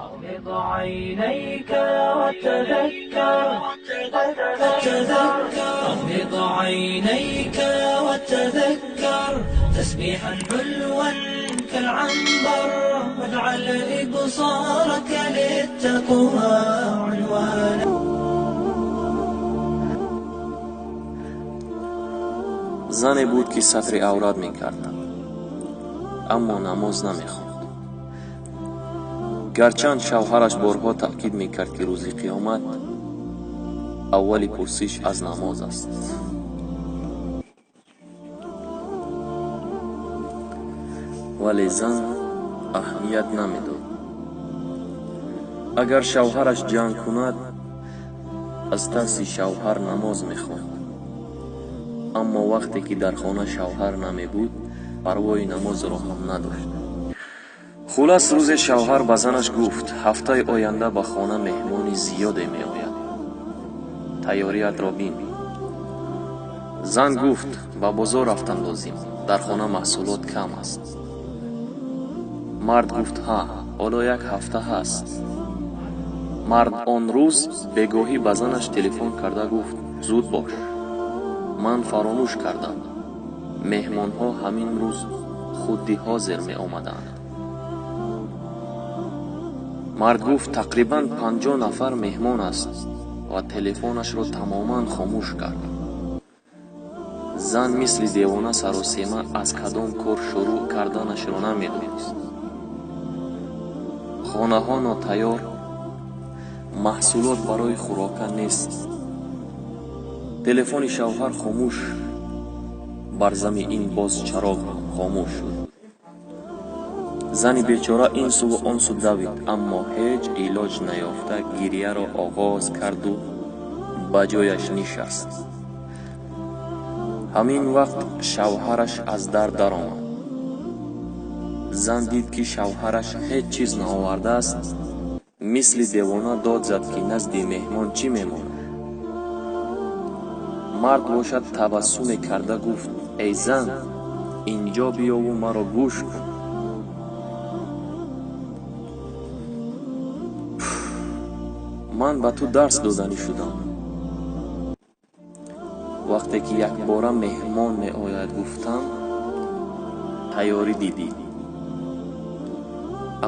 أغمض عينيك وتذكر، أغمض عينيك وتذكر تسبيحا حلوا كالعنبر، واجعل إبصارك للتقوى عنوانا. Зане буд, ки сатри аврат мекард, аммо намоз намехонд. Гарчанд шавҳараш борҳо таъкид мекард, ки рӯзи қиёмат аввали пурсиш аз намоз аст. Вале зан аҳамият намедод. Агар шавҳараш ҷанг кунад, аз тарси шавҳар намоз мехонд. Аммо вақте ки дар хона шавҳар намебуд, парвои намозро ҳам надошт. Хулас, рӯзе шавҳар ба занаш гуфт: ҳафтаи оянда ба хона меҳмони зиёде меояд, тайёриятро бин. Зан гуфт: ба бозор рафтан лозим, дар хона маҳсулот кам аст. Мард гуфт: ҳа, ҳоло як ҳафта ҳаст. Мард он рӯз бегоҳӣ ба занаш телефон карда гуфт: зуд бош, ман фаромӯш кардам, меҳмонҳо ҳамин рӯз худи ҳозир меомаданд. Мард гуфт: тақрибан 50 нафар меҳмон аст, ва телефонашро тамоман хомӯш кард. Зан мисли девона саросема аз кадом кор шурӯъ карданашро намедонист. Хонаҳо нотайёр, маҳсулот барои хӯрока нест, телефони шавҳар хомӯш. Бар зами ин боз чароғ хомӯш шуд. Зани бечора ин суву он су давид, аммо ҳеҷ илоҷ наёфта гирьяро оғоз карду ба ҷояш нишаст. Ҳамин вақт шавҳараш аз дар даромад. Зан дид, ки шавҳараш ҳеҷ чиз наовардааст, мисли девона дод зад, ки назди меҳмон чӣ мемонад. Мард бошад табассуме карда гуфт: эй зан, инҷо биёву маро гӯш кун. Ман ба ту дарс доданӣ шудам. Вақте ки якбора меҳмон меояд, гуфтам, тайёрӣ дидӣ.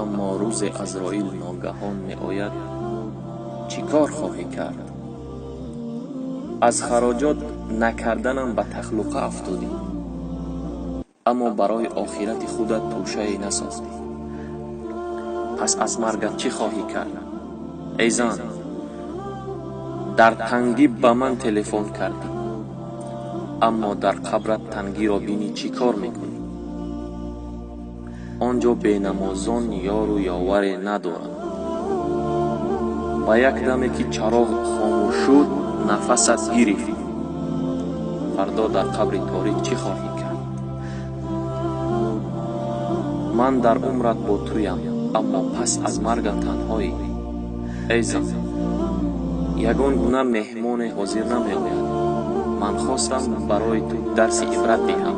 Аммо рӯзе Азроил ногаҳон меояд, чӣ кор хоҳӣ кард? Аз хароҷот накарданам ба тахлуқа афтодӣ, аммо барои охирати худат тӯшае насохтӣ. Пас аз маргат чӣ хоҳӣ кард? Эй зан, дар тангӣ ба ман телефон кардӣ, аммо дар қабрат тангиро бинӣ чӣ кор мекунӣ? Он ҷо бенамозон ёру ёваре надоранд. Ба як даме ки чароғ хомӯш шуд, нафасат гирифт. Фардо дар қабри торик чӣ хоҳӣ кард? Ман дар умрат бо туям, аммо пас аз маргат танҳоӣ. Эй зан, ягон гуна меҳмоне ҳозир намеояд. Ман хостам барои ту дарси ибрат диҳам.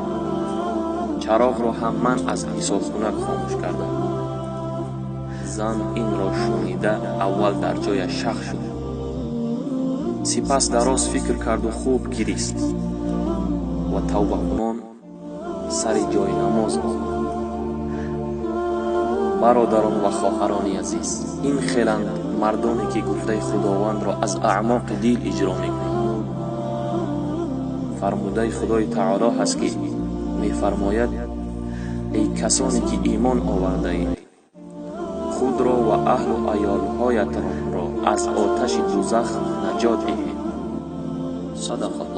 Чароғро ҳам ман аз ҳисобкунак хомӯш кардам. Зан инро шунида аввал дар ҷояш шах шуд. Сипас дароз фикр карду хуб гирист ва тавбакунон сари ҷои намоз омад. Бародарон ва хоҳарони азиз, ин хеланд мардоне, ки гуфтаи Худовандро аз аъмоқи дил иҷро мекунанд. Фармудаи Худои Таоло ҳаст, ки мефармояд: эй касоне ки имон овардаед, худро ва аҳлу аёлҳоятонро аз оташи дузах наҷот диҳед. Садақа.